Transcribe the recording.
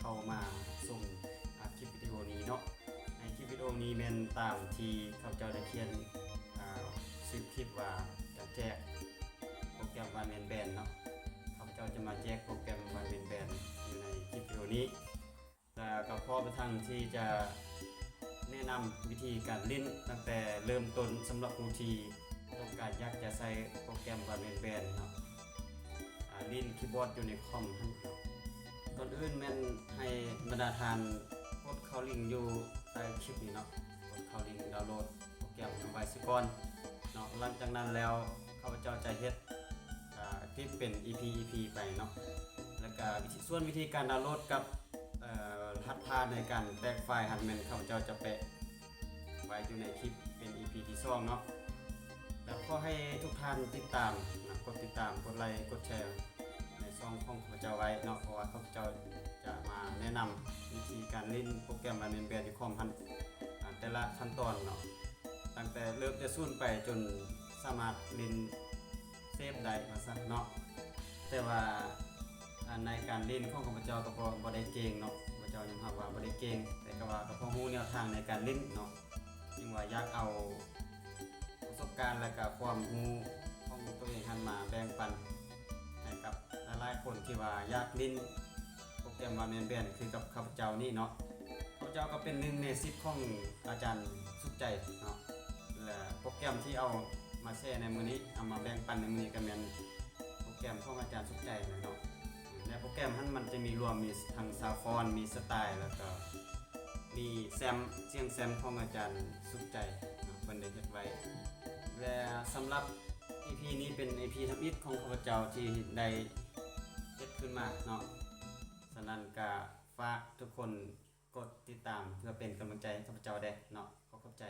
ເຂົ້າມາຊົມ ອາ ຄລິບວິດີໂອນີ້ເນາະ. ໃນຄລິບວິດີໂອນີ້ແມ່ນຕາມທີ່ຂ້າພະເຈົ້າໄດ້ຂຽນ ອາ ຊື່ຄລິບວ່າຈະແຈກໂປຣແກຣມ One Man Band ເນາະ. ຂ້າພະເຈົ້າຈະມາແຈກໂປຣແກຣມ One Man Band ຢູ່ໃນຄລິບວິດີໂອນີ້ ແລະ ກໍພ້ອມທັງທີ່ຈະແນະນຳວິທີການຫຼິ້ນຕັ້ງແຕ່ເລີ່ມຕົ້ນ ສຳລັບຜູ້ທີ່ຕ້ອງການຢາກຈະໃຊ້ໂປຣແກຣມ One Man Band ເນາະ. ອາ ຫຼິ້ນຄີບອດຢູ່ໃນຄອມຫັ້ນ. ກ່ອນອື່ນແມ່ນໃຫ້ບັນດາທ່ານກົດເຂົ້າລິ້ງຢູ່ໃຕ້ຄລິບນີ້ເນາະ, ກົດເຂົ້າລິ້ງດາວໂຫຼດໂປຣແກຣມໄວ້ຊະກ່ອນເນາະ. ຫຼັງຈາກນັ້ນແລ້ວ ຂ້າພະເຈົ້າຈະເຮັດ ອາ ຄລິບເປັນອີພີ ອີພີໄປເນາະ. ແລ້ວກະວິທີ ສ່ວນວິທີການດາວໂຫຼດກັບ ເອີ ລະຫັດຜ່ານໃນການແຕກໄຟລ໌ຫັ້ນ ແມ່ນຂ້າພະເຈົ້າຈະແປະໄວ້ຢູ່ໃນຄລິບເປັນອີພີທີສອງເນາະ. ແລ້ວຂໍໃຫ້ທຸກທ່ານຕິດຕາມນະ, ກົດຕິດຕາມ, ກົດໄລ, ກົດແຊໃນຊ່ອງຂອງຂ້າພະເຈົ້າໄວ້ເນາະ, ເພາະວ່າຂ້າພະເຈົ້າຈະມາແນະນຳວິທີການຫຼິ້ນໂປຣແກຣມ One Man Band ຢູ່ຄອມຫັ້ນ ອາ ແຕ່ລະຂັ້ນຕອນເນາະ, ຕັ້ງແຕ່ເລີ່ມແຕ່ສູນໄປຈົນສາມາດຫຼິ້ນ ເຊບໄດ້ວ່າຊັ້ນເນາະ. ແຕ່ວ່າ ອາ ໃນການຫຼິ້ນຂອງຂ້າພະເຈົ້າກໍບໍ່ ບໍ່ໄດ້ເກັ່ງເນາະ, ຂ້າພະເຈົ້າຍອມຮັບວ່າບໍ່ໄດ້ເກັ່ງ, ແຕ່ກໍວ່າກໍພໍຮູ້ແນວທາງໃນການຫຼິ້ນເນາະ. ຈຶ່ງວ່າຢາກເອົາປະສົບການ ແລະກະຄວາມຮູ້ຂອງຕົວເອງຫັ້ນມາແບ່ງປັນໃຫ້ກັບຫຼາຍໆຄົນທີ່ວ່າຢາກຫຼິ້ນໂປຣແກຣມ One Man Band ຄືກັບຂ້າພະເຈົ້ານີ້ເນາະ. ຂ້າພະເຈົ້າກໍເປັນໜຶ່ງໃນສິດຂອງອາຈານສຸກໃຈເນາະ. ແລະໂປຣແກຣມທີ່ເອົາມາແຊໃນມື້ນີ້ ເອົາມາແບ່ງປັນໃນມື້ນີ້ກໍແມ່ນໂປຣແກຣມຂອງອາຈານສຸກໃຈແຫຼະເນາະ. ໃນໂປຣແກຣມຫັ້ນມັນຈະມີລວມ ມີທັງຊາວຟອນ ມີສະຕາຍ ແລ້ວກໍມີແຊມ ສຽງແຊມຂອງອາຈານສຸກໃຈເນາະ ເພິ່ນໄດ້ເຮັດໄວ້. ແລະສຳລັບອີພີນີ້ເປັນອີພີທຳອິດຂອງຂ້າພະເຈົ້າທີ່ໄດ້ເຮັດຂຶ້ນມາເນາະ. ສະນັ້ນກະຝາກທຸກຄົນ ກົດຕິດຕາມເພື່ອເປັນກຳລັງໃຈໃຫ້ຂ້າພະເຈົ້າແດ່ເນາະ. ຂໍຂອບໃຈ.